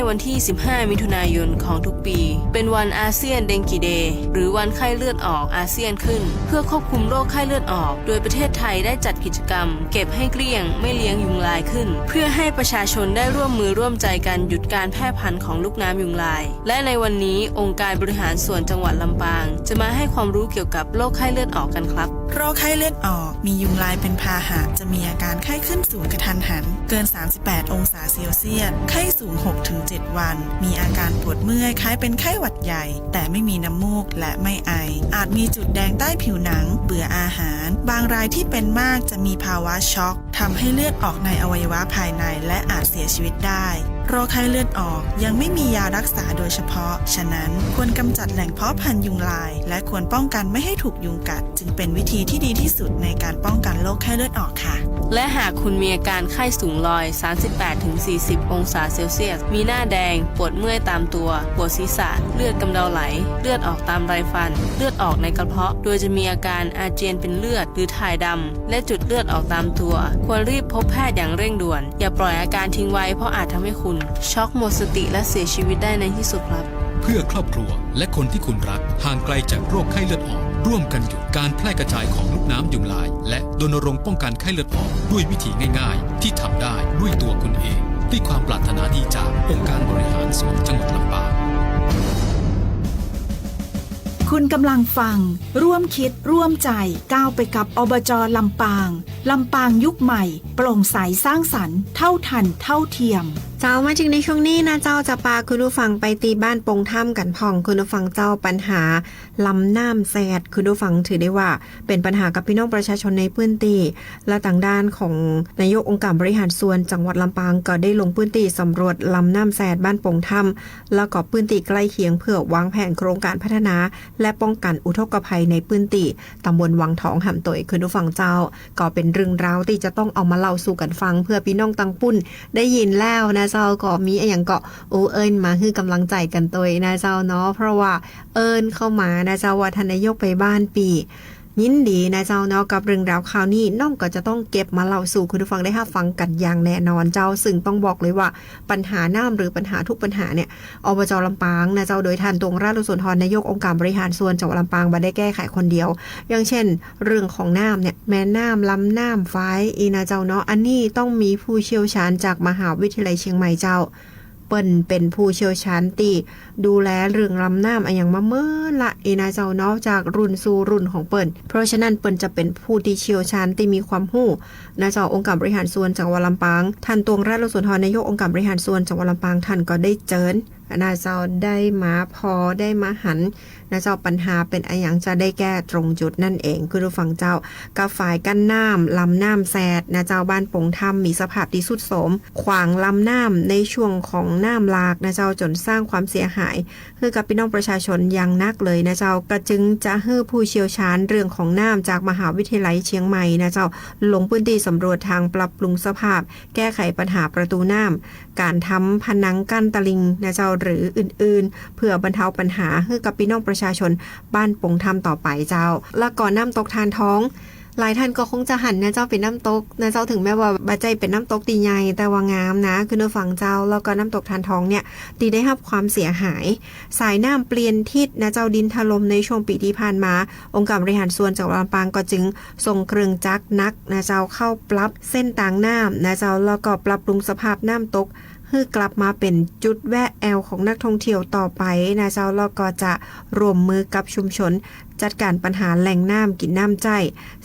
วันที่ สิบห้า มิถุนายนของทุกปี เป็นวันอาเซียนเดงกีเดย์ หรือวันไข้เลือดออกอาเซียนขึ้น เพื่อควบคุมโรคไข้เลือดออก โดยประเทศไทยได้จัดกิจกรรม เก็บให้เกลี้ยง ไม่เลี้ยงยุงลายขึ้น เพื่อให้ประชาชนได้ร่วมมือร่วมใจกันหยุดการแพร่พันธุ์ของลูกน้ำยุงลาย และในวันนี้องค์การบริหารส่วนจังหวัดลำปาง จะมาให้ความรู้เกี่ยวกับโรคไข้เลือดออกกันครับ โรคไข้เลือดออก มียุงลายเป็นพาหะ จะมีอาการไข้ขึ้นสูงกะทันหัน เกิน สามสิบแปด องศาเซลเซียส ไข้สูง หกถึงเจ็ด วัน มีอาการปวดเมื่อยคล้ายเป็นไข้หวัดใหญ่ แต่ไม่มีน้ำมูกและไม่ไอ อาจมีจุดแดงใต้ผิวหนัง เบื่ออาหาร บางรายที่เป็นมากจะมีภาวะช็อก ทำให้เลือดออกในอวัยวะภายใน และอาจเสียชีวิตได้ โรคไข้เลือดออกยังไม่มียารักษาโดยเฉพาะ ฉะนั้นควรกำจัดแหล่งเพาะพันธุ์ยุงลาย และควรป้องกันไม่ให้ถูกยุงกัด จึงเป็นวิธีที่ดีที่สุดในการป้องกันโรคไข้เลือดออกค่ะ และหากคุณมีอาการไข้สูงลอย สามสิบแปดถึงสี่สิบ องศาเซลเซียส มีหน้าแดง ปวดเมื่อยตามตัว ปวดศีรษะ เลือดกำเดาไหล เลือดออกตามไรฟัน เลือดออกในกระเพาะ โดยจะมีอาการอาเจียนเป็นเลือด หรือถ่ายดำ และจุดเลือดออกตามตัว ควรรีบพบแพทย์อย่างเร่งด่วน อย่าปล่อยอาการทิ้งไว้ เพราะอาจทำให้คุณช็อกหมดสติและเสียชีวิตได้ในที่สุดครับ เพื่อครอบครัวและคนที่คุณรัก ห่างไกลจากโรคไข้เลือดออก ร่วมกันหยุดการแพร่กระจายของลูกน้ำยุงลาย และรณรงค์ป้องกันไข้เลือดออกด้วยวิธีง่ายๆ ที่ทำได้ด้วยตัวคุณเอง ด้วยความปรารถนาดีจากองค์การบริหารส่วนจังหวัดลำปาง คุณกำลังฟัง ร่วมคิดร่วมใจ ก้าวไปกับ อบจ. ลำปาง ลำปางยุคใหม่ โปร่งใสสร้างสรรค์ เท่าทันเท่าเทียม เจ้า มาเถิงในช่วงนี้นะเจ้า จะปาคุณผู้ฟังไปตี้บ้านปงถ้ำกั๋นพ่อง คุณผู้ฟังเจ้า ปัญหาลำน้ำแสด คุณผู้ฟังถือได้ว่าเป๋นปัญหากับปี้น้องประชาชนในปื้นตี้ และตางด้านของนายกองค์การบริหารส่วนจังหวัดลำปางก็ได้ลงปื้นตี้สำรวจลำน้ำแสดบ้านปงถ้ำ แล้วก็ปื้นตี้ใก้เคียง เปื้อวางแผนโครงก๋านพัฒนา และป้องกั๋นอุทกภัยในปื้นตี้ ตำบลวังทองแหมตวย คุณผู้ฟังเจ้า ก็เป๋นเรื่องราวตี้จะต้องเอามาเล่าสู่กั๋นฟัง เปื้อปี้น้องตางปุ้นได้ยินแล้วนะเจ้า ก็มีอะหยังก็อู้เอิ้นมาหื้อก๋ำลังใจ๋กั๋นตวยนะเจ้าเนาะ เพราะว่าเอิ้นเข้ามานะเจ้า ว่าท่านนายกไปบ้านปี้ ยินดีนะเจ้าเนาะ กับเรื่องราวข่าวนี้ น้องก็จะต้องเก็บมาเล่าสู่คุณผู้ฟังได้ฮับฟังกั๋นอย่างแน่นอนเจ้า ซึ่งต้องบอกเลยว่า ปัญหาน้ำหรือปัญหาทุกปัญหาเนี่ย อบจ. ลำปางนะเจ้า โดยท่าน ตวง ราชสุนทร นายกองค์การบริหารส่วนจังหวัดลำปาง บ่ได้แก้ไขคนเดียว อย่างเช่น เรื่องของน้ำเนี่ย แม่น้ำ ลำน้ำ ฝายอี้นะเจ้าเนาะ อันนี้ต้องมีผู้เชี่ยวชาญจากมหาวิทยาลัยเชียงใหม่เจ้า เปิ้นเป๋นผู้เชี่ยวชาญตี้ดูแลเรื่องลำน้ำอะหยังมาเมินละอี้นะเจ้าเนาะ จากรุ่นสู่รุ่นของเปิ้น เพราะฉะนั้นเปิ้นจะเป๋นผู้ตี้เชี่ยวชาญตี้มีความฮู้ นะเจ้า องค์การบริหารส่วนจังหวัดลำปาง ท่าน ตวง ราชสุนทร นายกองค์การบริหารส่วนจังหวัดลำปาง ท่านก็ได้เจิญ นะเจ้า ได้มาผ่อ ได้มาหัน นะเจ้า ปัญหาเป๋นอะหยังจะได้แก้ตรงจุดนั่นเอง คุณผู้ฟังเจ้า กับฝายกั้นน้ำ ลำน้ำแสด นะเจ้า บ้านปงถ้ำ มีสภาพตี้ทรุดโทรม ขวางลำน้ำในช่วงของน้ำหลาก นะเจ้า จ๋นสร้างความเสียหาย หื้อกับปี้น้องประชาชนอย่างนักเลยนะเจ้า ก็จึงจะหื้อผู้เชี่ยวชาญเรื่องของน้ำจากมหาวิทยาลัยเชียงใหม่นะเจ้า ลงปื้นตี้สำรวจตางปรับปรุงสภาพ แก้ไขปัญหาประตูน้ำ ก๋านทำผนังกั้นตลิ่งนะเจ้า หรืออื่นๆ เปื้อบรรเทาปัญหาหื้อกับปี้น้องประชาชนบ้านปงถ้ำต่อไปเจ้า แล้วก็น้ำตกธารทอง หลายท่านก็คงจะหันนะเจ้า เป๋นน้ำตกนะเจ้า ถึงแม้ว่าบ่ใจ้เป๋นน้ำตกตี้ใหญ่ แต่ว่างามนะ คุณผู้ฟังเจ้า แล้วก็น้ำตกธารทองเนี่ย ตี้ได้ฮับความเสียหาย สายน้ำเปลี่ยนทิศนะเจ้า ดินถล่มในช่วงปี๋ตี้ผ่านมา องค์การบริหารส่วนจังหวัดลำปางก็จึงส่งเครื่องจักรหนักนะเจ้า เข้าปรับเส้นตางน้ำนะเจ้า แล้วก็ปรับปรุงสภาพน้ำตก หื้อกลับมาเป๋นจุดแวะแอ่วของนักท่องเที่ยวต่อไปนะเจ้า แล้วก็จะร่วมมือกับชุมชน จัดก๋านปัญหาแหล่งน้ำกิ๋นน้ำใจ๊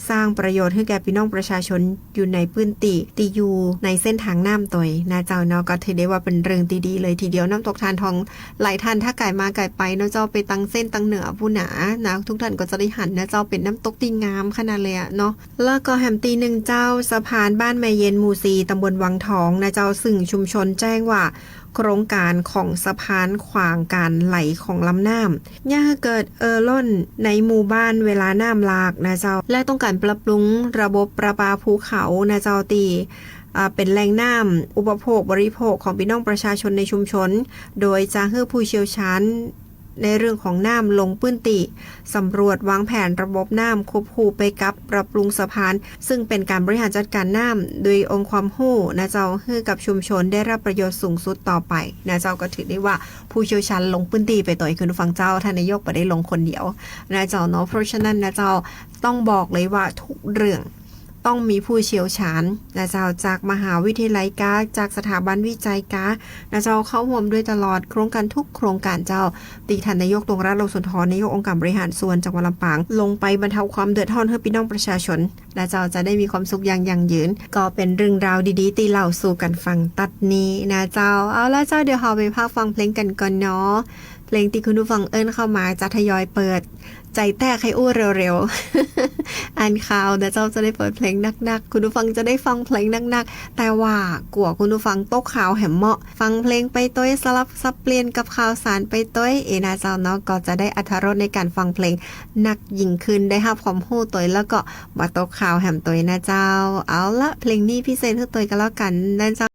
สร้างประโยชน์หื้อแก่ปี้น้องประชาชนอยู่ในปื้นตี้ ตี้อยู่ในเส้นตางน้ำตวยนะเจ้าเนาะ ก็ถือได้ว่าเป๋นเรื่องตี้ดีเลยทีเดียว น้ำตกธารทอง หลายท่านถ้าก่ายมาก่ายไปเนาะเจ้า ไปตางเส้นตางเหนือปู้นนานะ ทุกท่านก็จะได้หันนะเจ้า เป๋นน้ำตกตี้งามขนาดเลยอะเนาะ แล้วก็แหมตี้นึ่งเจ้า สะพานบ้านแม่เย็นหมู่สี่ ตำบลวังทองนะเจ้า ซึ่งชุมชนแจ้งว่า โครงก๋านของสะพานขวางก๋านไหลของลำน้ำ เยียะหื้อเกิดเอ่อล้นในหมู่บ้านเวลาน้ำหลากนะเจ้า และต้องก๋านปรับปรุงระบบประปาภูเขานะเจ้า ตี้ อ่า เป๋นแหล่งน้ำอุปโภคบริโภคของปี้น้องประชาชนในชุมชน โดยจะหื้อผู้เชี่ยวชาญ ในเรื่องของน้ำลงพื้นตี้ สำรวจวางแผนระบบน้ำควบคู่ไปกับปรับปรุงสะพาน ซึ่งเป๋นก๋านบริหารจัดก๋านน้ำโดยองค์ความฮู้นะเจ้า หื้อกับชุมชนได้ฮับประโยชน์สูงสุดต่อไปนะเจ้า ก็ถือได้ว่าผู้เชี่ยวชาญลงพื้นตี้ไปตวย คุณผู้ฟังเจ้า ท่านนายกบ่ได้ลงคนเดียวนะเจ้าเนาะ เพราะฉะนั้นนะเจ้า ต้องบอกเลยว่าทุกเรื่องต้องมีผู้เชี่ยวชาญนะเจ้า จากมหาวิทยาลัยกา จากสถาบันวิจัยกานะเจ้า เข้าฮ่วมด้วยตลอดโครงก๋านทุกโครงก๋านเจ้า ตี้ท่านนายก ตวงรัตน์ โลสุนทร นายกองค์ก๋านบริหารส่วนจังหวัดลำปาง ลงไปบรรเทาความเดือดฮ้อนหื้อปี้น้องประชาชนนะเจ้า จะได้มีความสุขอย่างยั่งยืน ก็เป๋นเรื่องราวดีๆ ตี้เล่าสู่กั๋นฟังตั๊ดนี้นะเจ้า เอาละเจ้า เดี๋ยวเฮาไปพักฟังเพลงกั๋นก่อนเนาะ เพลงตี้คุณผู้ฟังเอิ้นเข้ามาจะทยอยเปิด ใจ๋แต๊ใค่อู้เร็วๆ อ่านข่าวนะเจ้า จะได้เปิดเพลงนักๆ คุณผู้ฟังจะได้ฟังเพลงนักๆ แต่ว่ากั๋วคุณผู้ฟังตกข่าวแหมเมาะ ฟังเพลงไปตวย สลับสับเปลี่ยนกับข่าวสารไปตวย เอนะเจ้าเนาะ ก็จะได้อรรถรสในก๋านฟังเพลงนักยิ่งขึ้น ได้ฮับความฮู้ตวย แล้วก็บ่ตกข่าวแหมตวยนะเจ้า เอาละ เพลงนี้พิเศษหื้อตวยกั๋นแล้วกั๋นนะเจ้า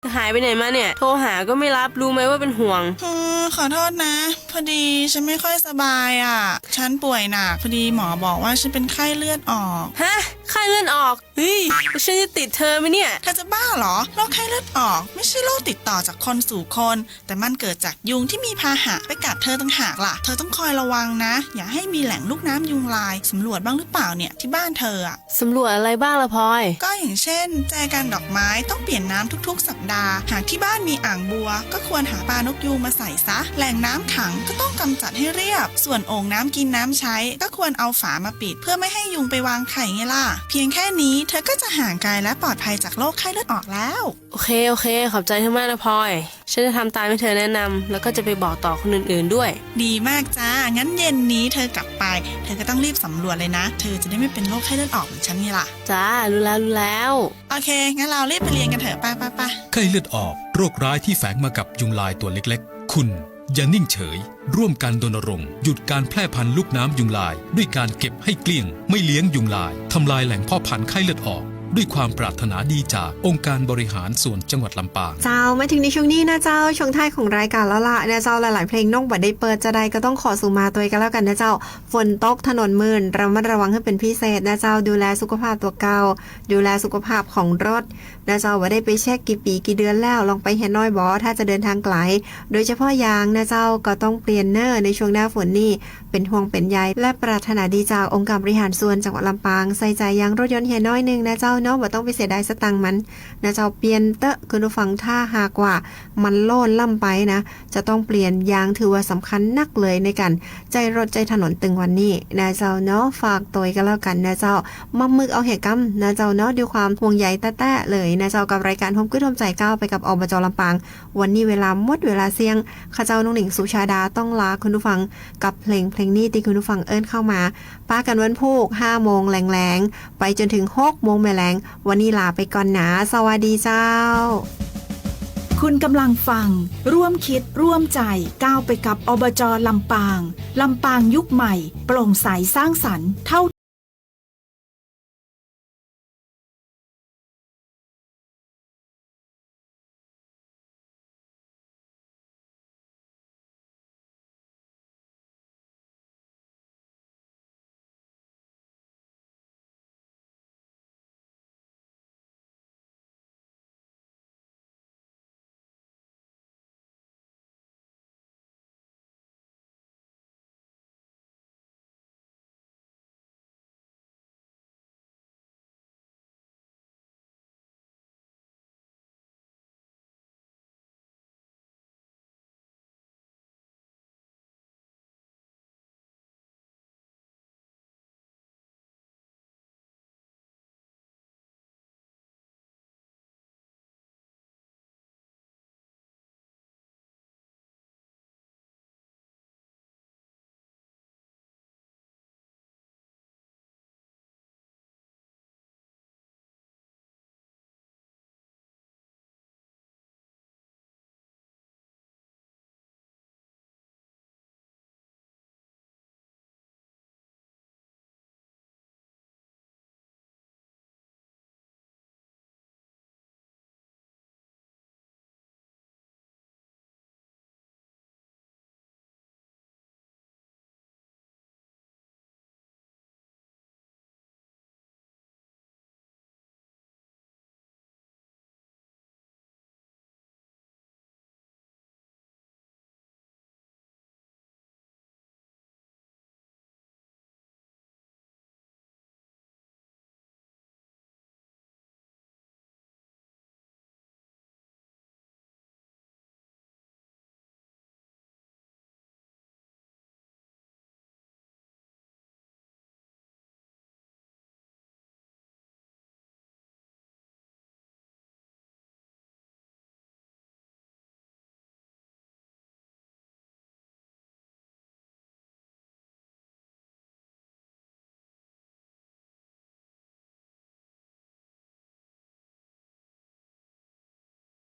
หายไปไหนมาเนี่ย โทรหาก็ไม่รับ รู้ไหมว่าเป็นห่วง อืม ขอโทษนะ พอดีฉันไม่ค่อยสบายอะ ฉันป่วยหนัก พอดีหมอบอกว่าฉันเป็นไข้เลือดออก ฮะ ไข้เลือดออก เฮ้ย แล้วฉันจะติดเธอไหมเนี่ย เธอจะบ้าเหรอ โรคไข้เลือดออก ไม่ใช่โรคติดต่อจากคนสู่คน แต่มันเกิดจากยุงที่มีพาหะไปกัดเธอต่างหากล่ะ เธอต้องคอยระวังนะ อย่าให้มีแหล่งลูกน้ำยุงลาย สำรวจบ้างหรือเปล่าเนี่ย ที่บ้านเธออะ สำรวจอะไรบ้างล่ะพลอย ก็อย่างเช่น แจกันดอกไม้ต้องเปลี่ยนน้ำทุกๆสัปดาห์ หากที่บ้านมีอ่างบัว ก็ควรหาปานกยูงมาใส่ซะ แหล่งน้ำขังก็ต้องกำจัดให้เรียบ ส่วนโอ่งน้ำกินน้ำใช้ ก็ควรเอาฝามาปิด เพื่อไม่ให้ยุงไปวางไข่ไงล่ะ เพียงแค่นี้เธอก็จะห่างไกลและปลอดภัยจากโรคไข้เลือดออกแล้ว โอเค โอเค ขอบใจเธอมากนะพลอย ฉันจะทำตามที่เธอแนะนำ แล้วก็จะไปบอกต่อคนอื่นๆด้วย ดีมากจ้า งั้นเย็นนี้เธอกลับไป เธอก็ต้องรีบสำรวจเลยนะ เธอจะได้ไม่เป็นโรคไข้เลือดออกเหมือนฉันไงล่ะ จ้า รู้แล้ว รู้แล้ว โอเค งั้นเรารีบไปเรียนกันเถอะ ไปไปไป ไข้เลือดออก โรคร้ายที่แฝงมากับยุงลายตัวเล็กๆ คุณอย่านิ่งเฉย ร่วมกันรณรงค์หยุดการแพร่พันธุ์ลูกน้ำยุงลาย ด้วยการเก็บให้เกลี้ยง ไม่เลี้ยงยุงลาย ทำลายแหล่งเพาะพันธุ์ไข้เลือดออก ด้วยความปรารถนาดีจากองค์การบริหารส่วนจังหวัดลำปาง เจ้า มาถึงในช่วงนี้นะเจ้า ช่วงท้ายของรายการแล้วล่ะนะเจ้า หลายๆเพลงน้องบ่ได้เปิดจาใด ก็ต้องขอสุมาตวยกันแล้วกันนะเจ้า ฝนตกถนนมื่น ระมัดระวังหื้อเป๋นพิเศษนะเจ้า ดูแลสุขภาพตั๋วเก่า ดูแลสุขภาพของรถนะเจ้า บ่ได้ไปเช็คกี่ปี๋กี่เดือนแล้ว ลองไปเหียน้อยบ่ ถ้าจะเดินทางไกล โดยเฉพาะยางนะเจ้า ก็ต้องเปลี่ยนเน่อในช่วงหน้าฝนนี่ เป๋นห่วงเป๋นใย และปรารถนาดีจากองค์การบริหารส่วนจังหวัดลำปาง ใส่ใจ๋ยางรถยนต์เหียน้อยนึ่งนะเจ้าเนาะ บ่ต้องไปเสียดายสตางค์มันนะเจ้า เปลี่ยนเต๊อะคุณผู้ฟัง ถ้าหากว่ามันโล่นล่ำไปนะ จะต้องเปลี่ยนยางถือว่าสำคัญนักเลยในก๋านใจ๊รถใจ๊ถนนตึงวันนี้นะเจ้าเนาะ ฝากตวยกันแล้วกันนะเจ้า มามึกเอาแหกำนะเจ้าเนาะ ด้วยความห่วงใยแต๊ๆเลยนะเจ้า กับรายการฮ่วมกึ๊ดฮ่วมใจ๋ก้าวไปกับ อบจ.ลำปาง วันนี้เวลาหมดเวลาเสี้ยง ข้าเจ้าน้องหนิงสุชาดาต้องลาคุณผู้ฟังกับเพลงเพลงนี้ตี้คุณผู้ฟังเอิ้นเข้ามา ปะกั๋นวันพูกห้าโมงแลงๆ ไปจ๋นถึงหกโมงแม่แลง วันนี้ลาไปก่อนหนา สวัสดีเจ้า คุณกำลังฟัง ร่วมคิดร่วมใจ ก้าวไปกับ อบจ.ลำปาง ลำปางยุคใหม่ โปร่งใสสร้างสรรค์ เท่า